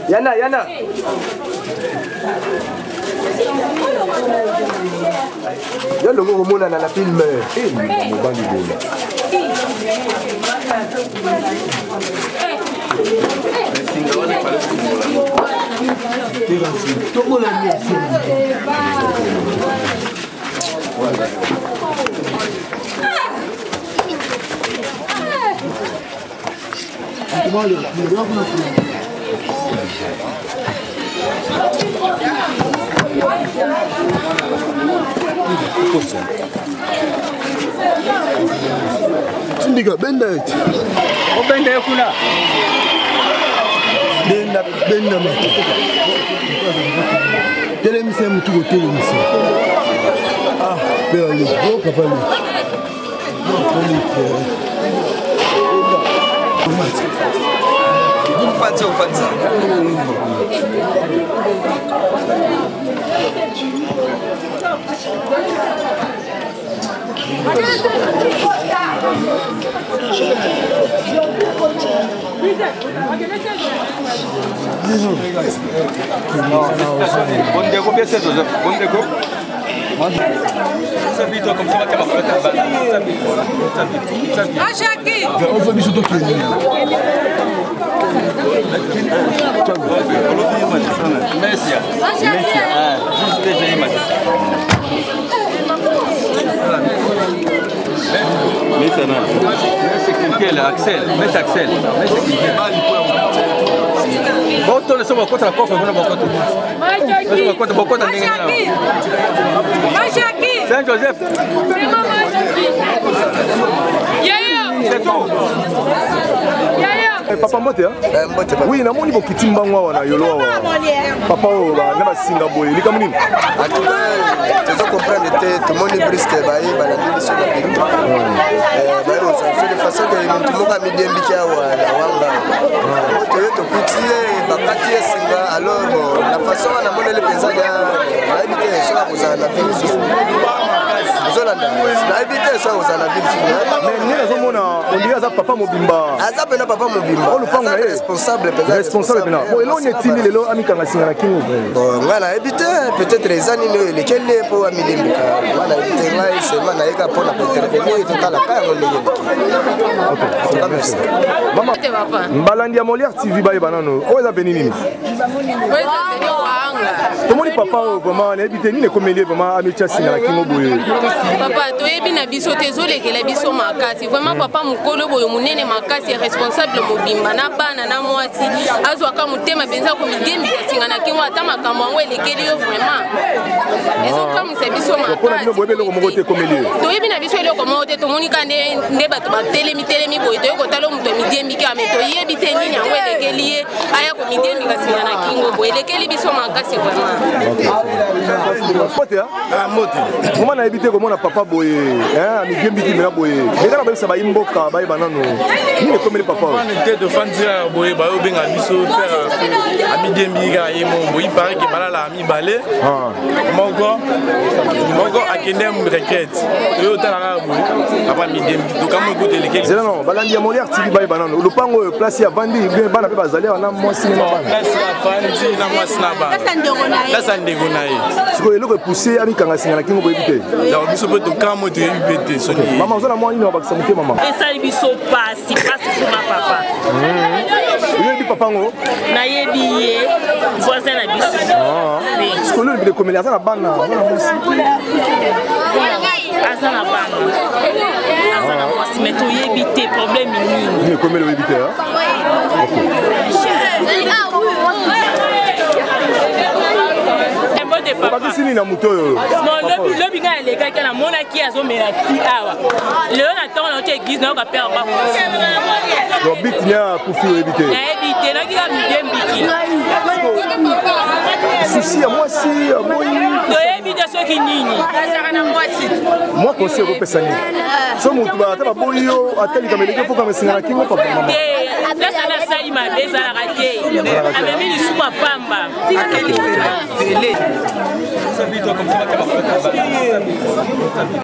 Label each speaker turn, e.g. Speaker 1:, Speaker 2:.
Speaker 1: Yana, yana. Yo longo komonana na film. Eh, mobali boye.
Speaker 2: Tindika benda ete.
Speaker 1: Obenda ye kuna.
Speaker 2: Benda benda mate. Telemisa ye motu kotelemisa. Ah, père leki. Oh papa leki.
Speaker 1: Bondeko, bien sûr, Joseph. Bondeko.
Speaker 2: Ozo biso tokende.
Speaker 1: Botole so bakota na coffre kuna bakota. Bakota bakota ndenge nini? Saint Joseph. C'est tout.
Speaker 2: Eh, papa mbote eh, mbote oui namoni bokiti mbango awa na yolo awa papa oyo na basinga boye likambo nini
Speaker 3: tozo comprendre te tomoni briske baye balandi biso na peru eh, baye kozwa biso de façon ke motu moko amidembiki awa na wanga toye tokuti ye bakati ye singa alors na façon wana amoneli mpenza nayebi te soki akozala na vie lisusu ozolanda nayebi te soki akozala na vie lisusu
Speaker 2: mais nde nazomona ondire aza papa mobimba
Speaker 3: aza mpena papa mobimba
Speaker 2: oyo lupango na ye
Speaker 3: responsable mpenza
Speaker 2: responsable mpena bon eloko nini etindi lelo amikanga singa na kingo
Speaker 3: bon ngai nayebi te peut-être eza nini oyo elekeli ye mpo amilembika ngai nayebi te ngai seulement nayeka mpo na kointervenir totala ka yango ndenge eleki.
Speaker 2: Mama, balandi ya Molière TV bayeba nano oyo eza veni nini? Tomoni papa oyo vraiment nayebi te nini ekomeli ye vraiment amitya singa na kingo boye.
Speaker 4: Papa toyebi na biso te ezolekela biso makasi vraiment papa mokolo boye monene makasi responsable mobimba na bana na mwasi azwaka motema mpenza komidembisa singa na kingo ata makambo yango elekeli yo vraiment ezokamwisa biso
Speaker 2: makasi boyebi eloko moko te ekomeli ye
Speaker 4: toyebi na biso eloko moko te tomoni ka nde bato batelemi telemi boye toye kotala moto amidiembiki ame toyebi te nini yango elekeli ye aya komidiembika singa na kingo boye elekeli biso makasi vraiment
Speaker 2: mbote ah, mbote moma nayebi te komona papa boye amidiembiki mena boye eka na bayebisa bayi mboka bayeba nano nini ekomeli papa
Speaker 5: te tofandi kaka boye bayobenga biso pere amidiembiki kaka ye mo boye ipareke balala mibale ah. moko moko akende retraite oyo otala kaka boye papa midem tokamwi kutu elekeli
Speaker 2: zela non balandi ya molière tv bayeba nano lopango oyo place ya vandi bien bana mpe bazali awa na mwasi na bana
Speaker 5: place afandi na mwasi na bana place ya ndeko na ye
Speaker 2: sikoyo eloko epousse amikanga singa na kingo boyebi te
Speaker 5: donc biso mpe tokamwi toyebi mpe te soki
Speaker 2: mama oza na mwa nini wabakisa moke mama
Speaker 6: esali biso pasi pasi kuma papa
Speaker 2: oyebi papa ngo
Speaker 6: nayebi ye voisin na biso
Speaker 2: ah. sikoyo lobi ekomeli aza na bana aza na mwasi
Speaker 6: aza na bana aza na mwasi mais toyebi te problème nini
Speaker 2: ekomeli oyebi te obakisi nini na moto oyo
Speaker 6: lobi ngai alekaki namonaki azomela ti awa lelo na ntongo nauti eglise nayoka mpe yango
Speaker 2: donc biti ne akufi oyebi te
Speaker 6: nayebi te nayoki kaka mibie mbiki
Speaker 2: susi ya mwasi aboyi
Speaker 6: toyebi te soki nini
Speaker 2: mwa conseil okopesa nini so motu ata baboyi yo ata likambo eleki ofokama esinga na kingo papa mama
Speaker 6: place wana asali mabe ezalaka te amemi lisumu ya pamba.